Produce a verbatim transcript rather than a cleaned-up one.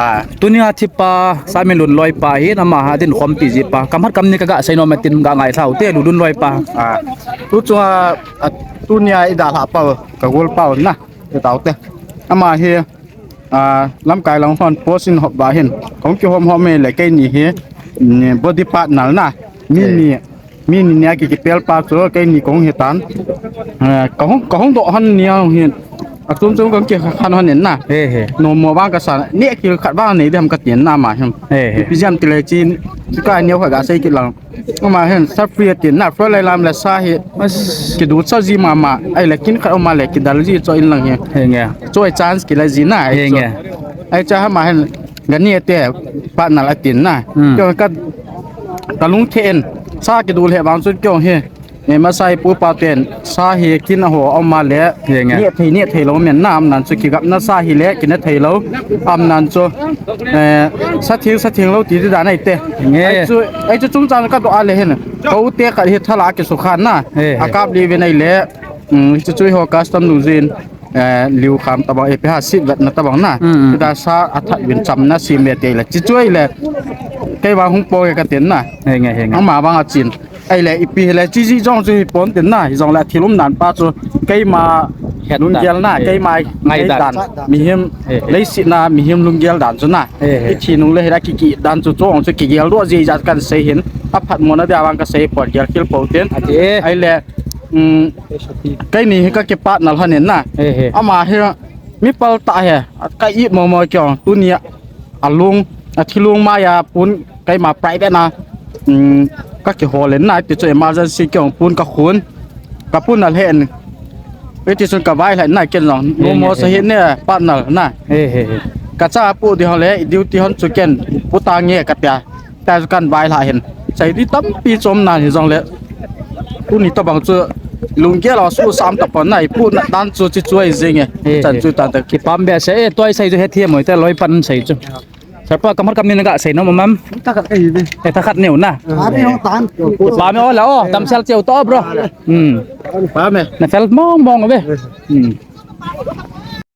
Ah, tunia thipa, Samin Lunloi pa hi, ama ha din khompi ji pa. Kamhat kamni kaga seinom atin ga ngailhau te, Lunloi pa. Ah, tu chunga, ah, tunia idalha pau, kagol pau na, kitaute. Ama hi, ah, lamkai lang hon post in hop ba hin. Kong kihom hom e le keini hi, ni body partner na. Mi ni, mi ni nia ki kipel pa chu, keini kong hitan. Ah, kahung, kahung doh hon nia hung hin. Achom chom kong kikhan hon in na. He, he. Nom mo bang kasa, ni kikhat bang nei dem katin na ama hin. He, he. Ipi jam tile chin, ka nia kha ga sei kit lang. Ama hin, sa free tin na, free lai lam le sa hi. Kidu sa ji mama, ai le kin khat ama le kidal ji cho in lang hi. He nge. Cho ai chance kila ji na, ai cho. He nge. Ai cha ama hin, gani te, partner atin na. Hmm. Cho ka, kalung the en, sa kidu le bang chu kyo hi. E, masai pu pa ten, sa hi kin a ho, ama le, He nge. Ni thei, ni thei lo men na, am nan chu kigap na sa hi le, kin thei lo, am nan chu, eh, sa thing, sa thing lo ti ti da nai te. Nge. Ai chu, ai chu chung chang ka do a le hin. Ko te ka hi thala kisukhan na. He, he. Akap li ve nai le. Um, chu chu ho custom lu jin. Eh, liu kham tabang, eh, pe ha sit vet na tabang na. Mm, mm. Kita sa athat vin cham na si me te le. Chi chu ai le. Kei ba hung po ke ka ten na. He nge, he nge. Ama bang a chin. Ai le, ipi le, chi ji jong chu hi pon tin na, hi jong le thil um dan pa chu, keima lunggel na, keima ngaidan, mihem, leiset na, mihem lunggel dan chu na. I thi nung le hi la ki, ki dan chu chong chu kigel doh ji jat kan sei hin, aphat mo na dia vang ka sei pon gel thil po tin. Ai le, um, keini hi ka ki partner hon in na. Ama hi, mi pal ta he, ka i mo mo kyong, tunia, alung, athilung maya pun, keima private na, um, ka kihol in na, ti chu emergency kyong pun ka khun, ka pun a lhen. Iti sun ka vai lhen na ken jong, no mo sa hi ne partner na. He, he, he. Ka cha pu di hon le, duty hon chu ken, pu ta nge ka tia. Ta chu kan vai la hin. Sai di tampi chom na hi jong le. Tuni tabang chu lunggel a su sam ta pon na, i pu na dan chu chi chuai jing e. He, chan he. Chu tan ta. Kipam be se, eh, toi sai chu he thiam moi te loi pan sai chu. Sir pa, kamhat kamni na ga sei nom am? Thakhat ka hi ve. Eh, thakhat neu na. Ba me hong tan. Ba me o la o, damsel cheu to, bro. Hmm. Ba me. Na fel mong mong ve. Hmm.